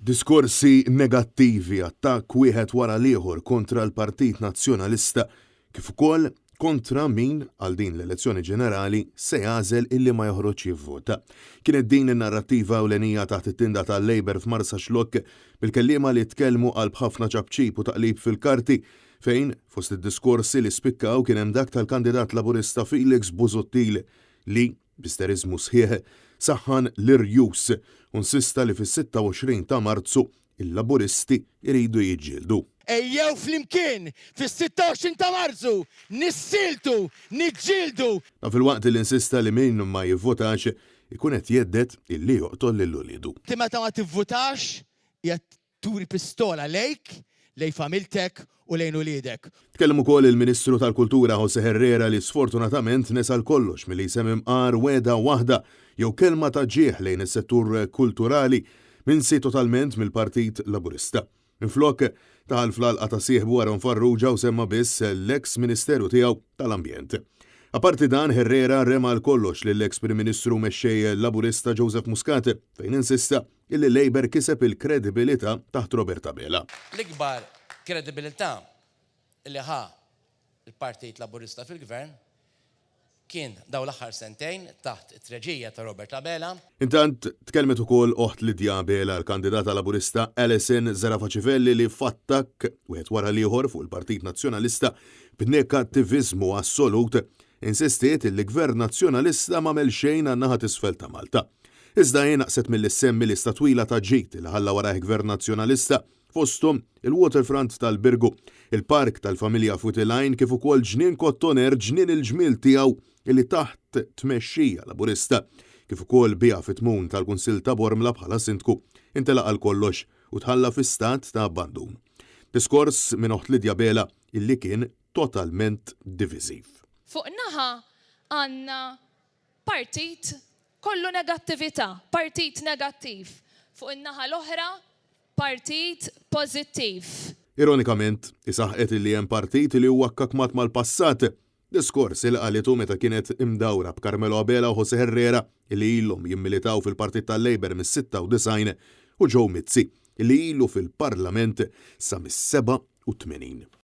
Diskorsi negattivi, attakk wieħed wara l-ieħor kontra l-Partit Nazzjonalista kif ukoll kontra min għal din l-elezzjoni ġenerali se jagħżel illi ma joħroġx jivvota. Kienet din in-narrattiva ewlenija taħt it-tinda tal-Labour f'Marsaxlokk bil-kelliema li tkellmu qalb ħafna ċapċip u taqlib fil-karti fejn fost id-diskorsi li spikkaw kien hemm dak tal-kandidat Laburista Felix Busuttil li, b'isteriżmu sħiħ, saħħan l-irjus u nsista li fis-26 ta' Marzu il-Laburisti jridu jiġġieldu. Ejjew flimkien fis-26 ta' Marzu nissieltu, niġġieldu! Dan filwaqt li insista li min ma jivvotax ikun qed jhedded illi joqtol lil uliedu. Inti meta ma tivvutax qiegħed Turi pistola lejk, lejn familtek u lejn uliedek. Tkellem ukoll il-Ministru tal-Kultura Jose Herrera li sfortunatament nesa l-kollox milli jsemmi mqar wegħda waħda jew kelma ta' ġieħ lejn is-settur kulturali minsi totalment mill-Partit Laburista. Minflok, daħal fl-għalqa ta' sieħbu Aaron Farrugia u semma biss l-eks Ministeru tiegħu tal-Ambjent. Apparti dan, Herrera rema għal kollox lill-eks Prim Ministru u Mexxej Laburista Joseph Muscat fejn insista Illi Labour kiseb il-kredibilità taħt Robert Abela. L-ikbar kredibilità li ħa l-Partit Laburista fil-Gvern kien dawn l-aħħar sentejn taħt it-treġija ta' Robert Abela. Intant, tkellmet ukoll oħt Lydia Abela, l-kandidata Laburista Alison Zerafa Civelli li f'attakk wieħed wara l-ieħor fuq il-Partit Nazzjonalista b'negattiviżmu assolut, insistiet illi Gvern Nazzjonalista m'għamel xejn għan-naħa t'isfel ta' Malta. Iżda hi naqset milli ssemmi lista twila ta' ġid li ħalla warajh Gvern Nazzjonalista, fosthom il-waterfront tal-Birgu, il-park tal-familja f'Wied il-Għajn kif ukoll Ġnien Kottoner, ġnien il-ġmiel tiegħu li taħt tmexxija Laburista, kif ukoll biha fit-tmun tal-Kunsill ta' Bormla bħala Sindku, intelaq għal kollox u tħalla fi stat ta' abbandun. Diskors minn oħt Lydia Bela illi kien totalment diviżiv. Fuq naħa għandna Partit kollu negattività, partit negattiv. Fuq in-naħa l-oħra, partit pożittiv. Ironikament, hi saħqet illi hemm partit li huwa kkakmat mal-passat, diskors li qalitu meta kienet imdawra b'Carmelo Abela u José Herrera li ilhom jimmilitaw fil-Partit tal-Labour mis-96 u Joe Mizzi li ilu fil-Parlament sa mis-87.